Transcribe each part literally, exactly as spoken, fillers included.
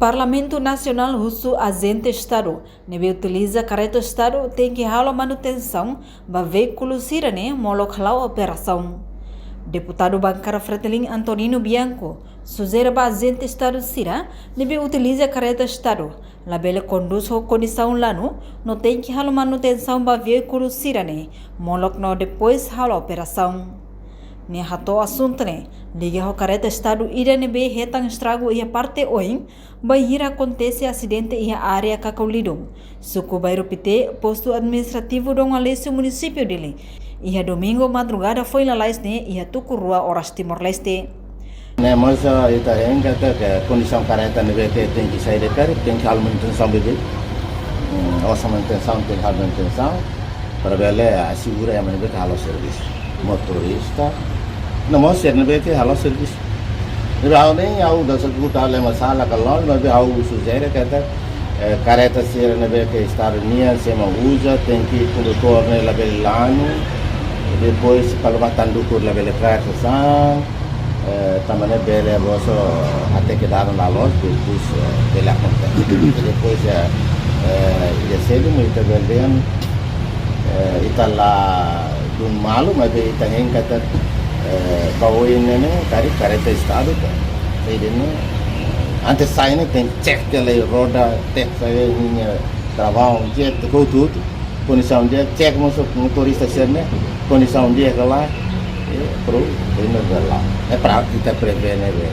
Parlamentu Nasionál husu ajente Estadu ne'ebé utiliza kareta Estadu tenke halo manutensaun ba veíkulu sira-ne'e molok hala'o operasaun. Deputadu Bankada Fretilin Antonino Bianco sujere ba ajente Estadu sira ne'ebé utiliza kareta Estadu labele kondús ho kondisaun lanu, no tenke halo manutensaun ba veíkulu sira-ne'e molok no depois halo operasaun. Nia hato'o asuntu ne'e liga ho kareta Estadu ida ne'ebé hetan estragu iha parte oin, bainhira akontese asidente iha área Cacaulido, suku Bairro Pité, postu administrativu Dom Aleixo, munisípiu Dili, iha domingu madrugada foin lalais ne'e iha tuku rua oras Timor-Leste. Ne'e mós, ah, ita hein katak kondisaun kareta ne'ebé ke tenke sai de kari, tenke halo manutensaun beibeik. Hmm, osan manutensaun, tenke halo manutensaun para bele asegura ema ne'ebé ke halo servisu. Motorista, no mós sira ne'ebé ke halo servisu. Ne'ebé ha'u ne'e, ha'u dasa kuta le masalah ka loos, maibé ha'u sujere katak, eh, kareta sira ne'ebé ke Estadu nian, se ema uza, tenke kondutór ne'e labele lanu, depois kalau matan dukur labele kaer sasán, eh, tanba ne'e bele boso até ke dalan la loos, depois, eh, bele akontese. Depois, eh, eh, ida seluk mak ita bele dehan, eh, ita la dun malu, maibé ita hein katak, eh, ba oin ne'e ne'e, kari kareta Estadu ka. Saida ne'e, antes sai ne'e tenke cek tiha lai roda, cek sai ninia travaun, cek tiha hotu-hotu. Kondisaun di'ak, cek mós motorista sira-ne'e kondisaun di'ak ka lae, eh, pro, bele bele. É para ita prevene be,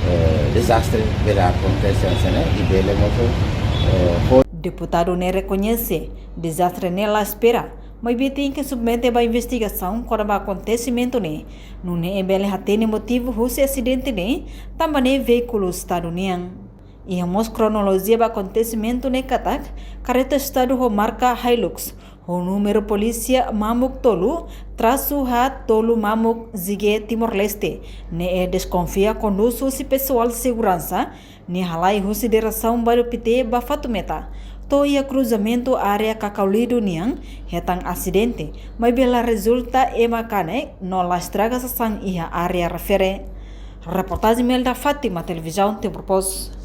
eh, dezastre bele akontese hanesan ne'e, i bele mós, eh, fó. Deputadu ne'e rekoñese dezastre ne'e la espera, maibé tenke submete ba investigasaun kona-ba akontesimentu ne'e, nune'e bele hatene motivu husi asidente ne'e, tanba ne'e veíkulu Estadu nian. Iha mós kronolojia ba akontesimentu ne'e katak, kareta Estadu ho marka Hilux, ho númeru polísia mamuk tolu, trasu haat tolu mamuk, Zige, Timor-Leste, ne'e deskonfia kondús husi pesoál seguransa, nia halai husi diresaun Bairro Pité ba Fatumeta, to'o iha kruzamentu área Cacaulido nian, hetan asidente, maibé la rezulta ema kanek, no la estraga sasán iha área refere. Reportajen Melda Fátima, Televizaun Timor Post.